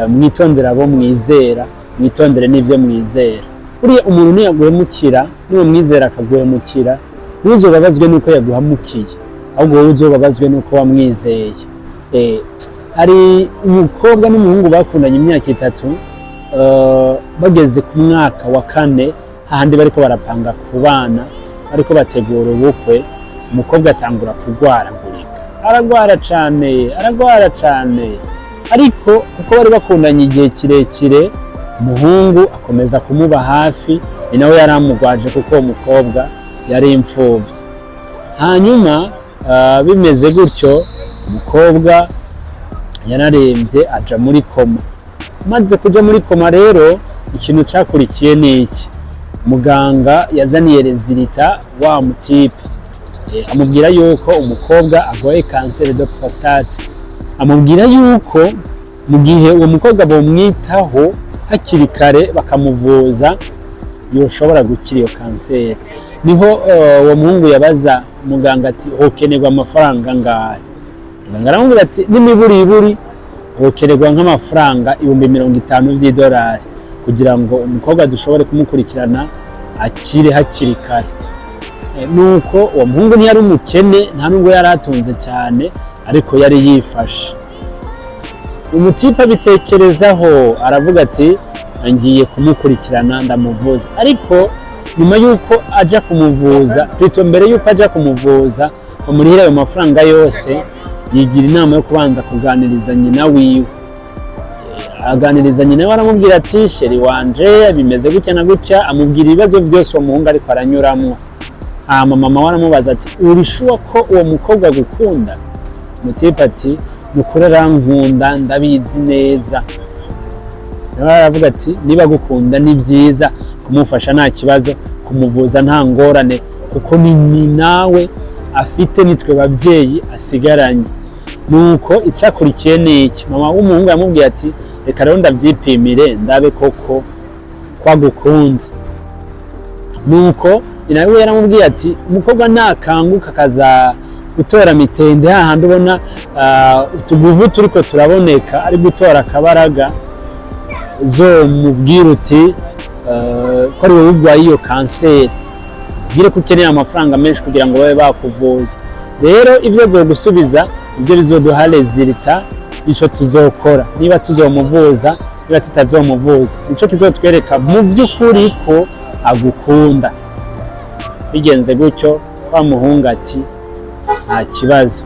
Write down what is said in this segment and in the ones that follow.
Mwitondere abo mwizera, mwitondere n'ivyo mwizera. Buriya umuntu niyaguhemukira, niwo mwizera akaguhemukira, ntuzobabazwe n'uko yaguhamukiye, ahubwo wowe uzobabazwe n'uko wamwizeye. Hari umukobwa n'umuhungu bakundanye imyaka 3, bageze ku mwaka wa kane, hahandi bariko barapanga kubana, bariko bategura ubukwe, umukobwa atangura kurwaragurika, aragwara cane, aragwara cane. Ariko kuko bari bakundanye igihe kirekire, umuhungu akomeza kumuba hafi, ni nawe yari amugwaje kuko uwo mukobwa yari imfuvyi. Hanyuma bimeze gutyo, umukobwa yararembye, aja muri coma. Maze kuja muri coma rero, ikintu cakurikiye ni iki? Muganga yazaniye résultat wa mu type, amubwira yuko umukobwa agwaye cancer de prostate, amubwira yuko mu gihe uwo mukobwa bomwitaho hakiri kare bakamuvuza, yoshobora gukira iyo kanseri. Niho uwo muhungu yabaza muganga ati: "Hokenerwa amafaranga angahe?" Muganga aramubwira ati: "N'imiburiburi hokenerwa nk'amafaranga 50,000 vy'idolari kugira ngo umukobwa dushobore kumukurikirana akire hakiri kare." Nuko uwo muhungu ntiyari umukene, nta nubwo yari atunze cyane, ariko yari yifashe. Umu type abitekerezaho, aravuga ati: "Ngiye kumukurikirana ndamuvuza." Ariko nyuma y'uko aja kumuvuza, plutôt mbere y'uko aja kumuvuza bamurihira ayo mafaranga yose, yigira inama yo kubanza kuganiriza nyina wiwe. Aganiriza nyina we, aramubwira ati: "Chéri wanje bimeze gutya na gutya." Amubwira ibibazo byose uwo muhungu ariko aranyuramwo. Hama mama we aramubaza ati: "Uri sure ko uwo mukobwa agukunda?" Umu type ati: "Ni ukuri arankunda, ndabizi neza." Nawe aravuga ati: "Niba agukunda ni byiza kumufasha, nta kibazo, kumuvuza nta ngorane, kuko ni nawe afite, nitwe babyeyi asigaranye." Nuko icyakurikiye ni iki? Mama w'umuhungu yamubwiye ati: "Reka rero ndabyipimire ndabe koko kwagukunda." Nuko nawe yaramubwiye ati: "Umukobwa nakanguka akaza gutora mitende, hahandi ubona utuguvu turiko turaboneka, ari gutora akabaraga, zomubwira uti ko ari wowe urwaye iyo kanseri, ubwire ko ukeneye amafaranga menshi kugira ngo babe bakuvuza. Rero ibyo zogusubiza ibyo bizoduha résultat, ico tuzokora, niba tuzomuvuza, niba tutazomuvuza, nico kizotwereka mu by'ukuri ko agukunda." Bigenze gutyo, wa muhungu ati: "Nta kibazo."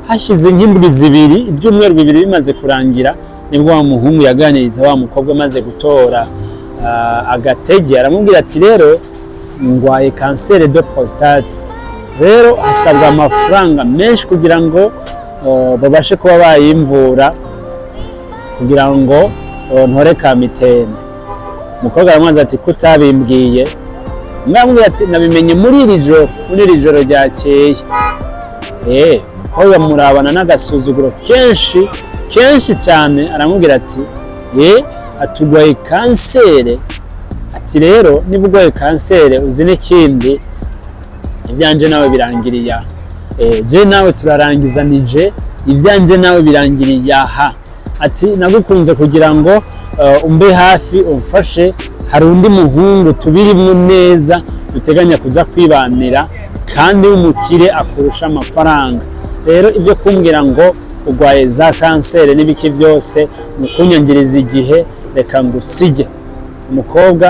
Hashize nk'indwi 2, ibyumweru 2 bimaze kurangira, nibwo wa muhungu yaganiriza wa mukobwa amaze gutora agatege, aramubwira ati: "Rero ngwaye cancer de prostate, rero hasabwa amafaranga menshi kugira ngo babashe kuba bayimvura, kugira ngo ntore ka mitende." Umukobwa aramubaza ati: "Kutabimbwiye?" Umwe ati: "Nabimenye muri iri joro, muri iri joro ryakeye." Umukobwa murabana n'agasuzuguro kenshi kenshi cyane, aramubwira ati: "Atugwaye kanseri." Ati: "Rero niba urwaye kanseri, uzi n'ikindi? Ibyanje nawe birangiriye aha. Je nawe turarangizanije, ibyanjye nawe birangiriye aha." Ati: "Nagukunze kugira ngo umbe hafi, umfashe. Hari undi muhungu tubirimwo neza, duteganya kuza kwibanira, kandi w'umukire akurusha amafaranga. Rero ibyo kumbwira ngo urwaye za kanseri n'ibiki byose ni ukunyangiriza igihe, reka ngusige." Umukobwa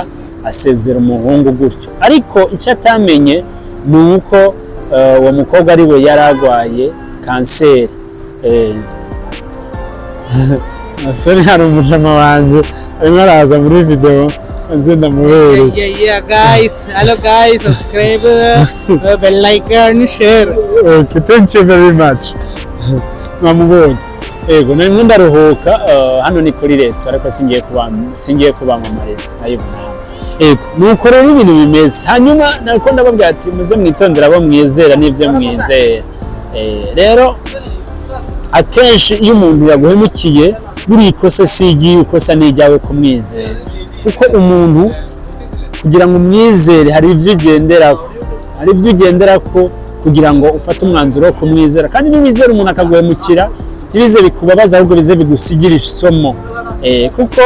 asezera umuhungu gutyo, ariko icyo atamenye ni uko uwo mukobwa ari we yari arwaye kanseri. Sorry, hari umujama wanje arimo araza muri video, nze ndamubereye. Yeah, guys. Hello, guys. Subscribe, bell icon, share. Okay, thank you very much. Mwamubonye. Yego, narimo ndaruhuka. Hano ni kuri resitora, ariko singiye kubamamariza, nkayibona hano. Yego, nuko rero ibintu bimeze. Hanyuma nariko ndababwira ati: "Muze mwitondera abo mwizera n'ibyo mwizera." Rero akenshi iyo umuntu yaguhemukiye, buriya ikosa si igiye, ikosa ni iryawe kumwizera, kuko umuntu kugira ngo umwizere hari ibyo ugenderako, hari ibyo ugenderako kugira ngo ufate umwanzuro wo kumwizera. Kandi niwizera umuntu akaguhemukira, ntibize bikubabaza, ahubwo bize bigusigira isomo. Kuko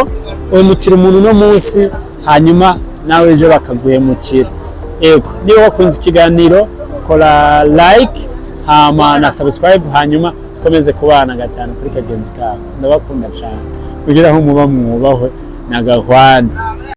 uhemukira umuntu uno munsi, hanyuma nawe ejo bakaguhemukira. Yego, niba wakunze ikiganiro, kora like hama na subscribe, hanyuma ukomeze kubana gatanu kuri kagenzi kako. Ndabakunda cyane, kugira aho muba mwubahwe na gahwana.